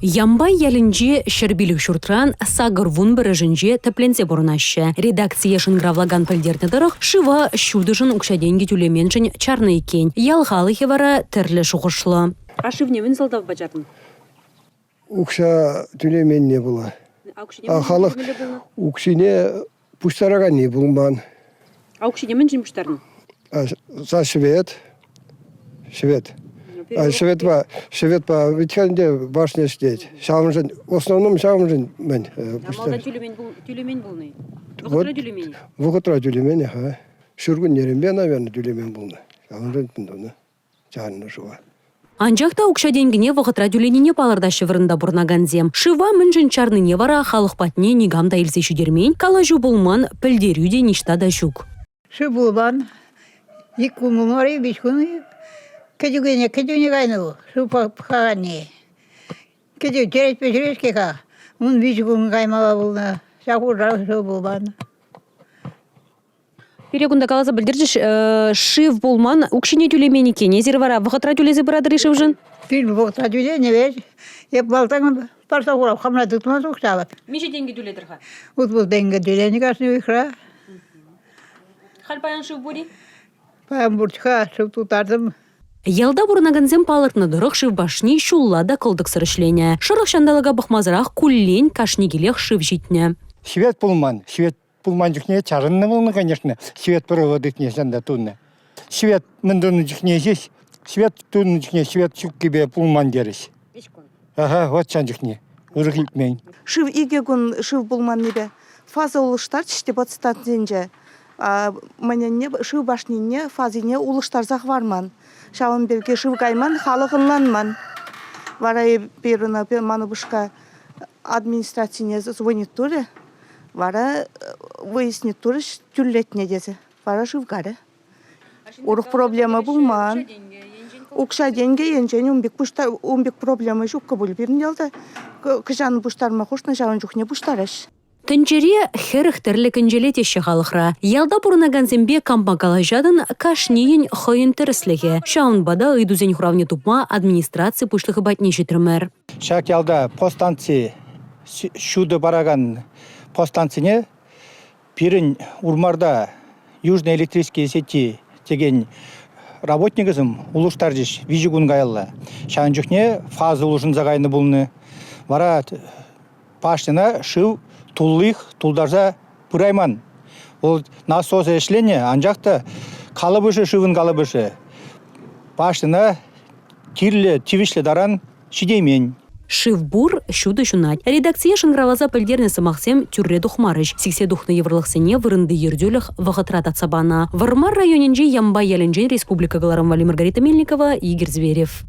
Ямпай ялӗнче 105 ҫуртран 81-ӗшӗнче тӗпленсе пурӑнаҫҫӗ. Редакцие шӑнкӑравлакан пӗлтернӗ тӑрӑх, шыва ҫутӑшӑн укҫа-тенкӗ тӳлеменшӗн чарнӑ иккен. Ял халӑхӗ вара тӗрлӗ шухӑшлӑ. А шывне мӗн сӑлтавпа чарнӑ? Укҫа тӳлеменне пула. А халӑх укҫине пуҫтараканни пулман. А укҫине мӗншӗн пуҫтарнӑ? За свет. Свет. Светпа, светпа ведь ӗнтӗ башня ӗҫлет. Ҫавӑншӑн, в основном ҫавӑншӑн мӗн пуҫтар. тӳлемен, тӳлемен пулнӑ-и? Вӑхӑтра тӳлемен. Вӑхӑтра тӳлемен, аха. Ҫуркуннеренпе, наверное, тӳлемен пулнӑ. Ҫавӑншӑн тунӑ. Чарнӑ шыва. Анчах та укҫа-тенкӗне вӑхӑтра тӳленине палӑртаҫҫӗ вырӑнта пурӑнакансем. Шыва мӗншӗн чарнине вара халӑх патне никам та илсе ҫитермен, калаҫу пулман, пӗлтерӳ те ниҫта та ҫук. Шыв пулман. Ик кун пулмарӗ, виҫ кун кӗтӳкене кӗтӳне кайнӑ вӑл, шыв пӑхаканни. Кӗтӳ черетпе ҫӳрет-ҫке-ха. Ун виҫ кун каймалла пулнӑ. Ҫак хушӑра шыв пулман. Пире кунта каласа пӗлтерчӗҫ, шыв пулман, укҫине тӳлемен иккен. Эсир вара вӑхӑтра тӳлесе пыратӑр-и шывшӑн? Пин вӑхӑтра тӳленӗ вӗт. Эп малтан парса хурап, хамра тытман укҫалӑх. Миҫе тенкӗ тӳлетӗр-ха? 60 тенкӗ тӳленӗ кашни уйӑхра. Халь паян шыв пур-и? Паян пур-ха, шыв тултартӑм. Ялта пурӑнакансем палӑртнӑ тӑрӑх, шыв башни ҫулла та кӑлтӑксӑр ӗҫленӗ. Шӑрӑх ҫанталӑка пӑхмасӑрах куллен кашни килех шыв ҫитнӗ. Свет пулман. Свет пулман чухне чарӑннӑ пулнӑ, конечно, свет проводы ҫанда тунӑ. Свет мӗн тунӑ чухне ҫеҫ, свет тунӑ чухне свет ҫуккипе пулман терӗҫ. Ага, вот ҫан чухне. Урӑх илтмен. Шыв икӗ кун шыв пулманнипе фаза улӑштарчӗҫ те подстанцинче. Мӗнӗнне шыв башнине фазине улӑштарса хӑварман. Ҫавӑн пирки шыв кайман, халӑх ӑнланман. Вара эпир ӑна ман упӑшка администрацине звонить турӗ. Вара выяснить турӗҫ тӳрлетнӗ тесе. Вара шыв карӗ. Урӑх проблема пулман. Укҫа-тенкӗ енчен ун пек ун пек проблема ҫуккӑ пуль пирӗн ялта. Кӑҫан пуҫтарма хушнӑ, ҫавӑн чухне пуҫтараҫ. Тӗнчере 40 тӗрлӗ кӗнчеле теҫҫӗ халӑхра. Ялта пурӑнакансемпе кампа калаҫатӑн, кашнийӗн хӑйӗн тӗрӗслӗхӗ. Ҫавӑнпа та ыйтусен хуравне тупма администраци пуҫлӑхӗ патне ҫитрӗмӗр. Ҫак ялта подстанци ҫутӑ паракан подстанцине пирӗн Урмарта Южные электрические сети текен работникӗсем улӑштарчӗҫ виҫӗ кун каялла. Ҫавӑн чухне фаза улшӑнса кайнӑ пулнӑ. Вара башньӑна шыв туллих тултарса пырайман. Вӑл насосӗ ӗҫленӗ, анчах та калӑпӑшӗ шывӑн калӑпӑшӗ башньӑна кирлӗ тивӗҫлӗ таран ҫитеймен. Шыв пур, ҫутӑ ҫунать. Редакцие шӑнкӑравласа пӗлтернӗ сӑмахсем тӳрре тухмарӗҫ. Сиксе тухнӑ йывӑрлӑхсене вырӑнти ертӳлӗх вӑхӑтра татса панӑ. Вӑрмар районӗнчи Ямпай ялӗнчен республика кӑларӑм валли Маргарита Мельникова, Игорь Зверев.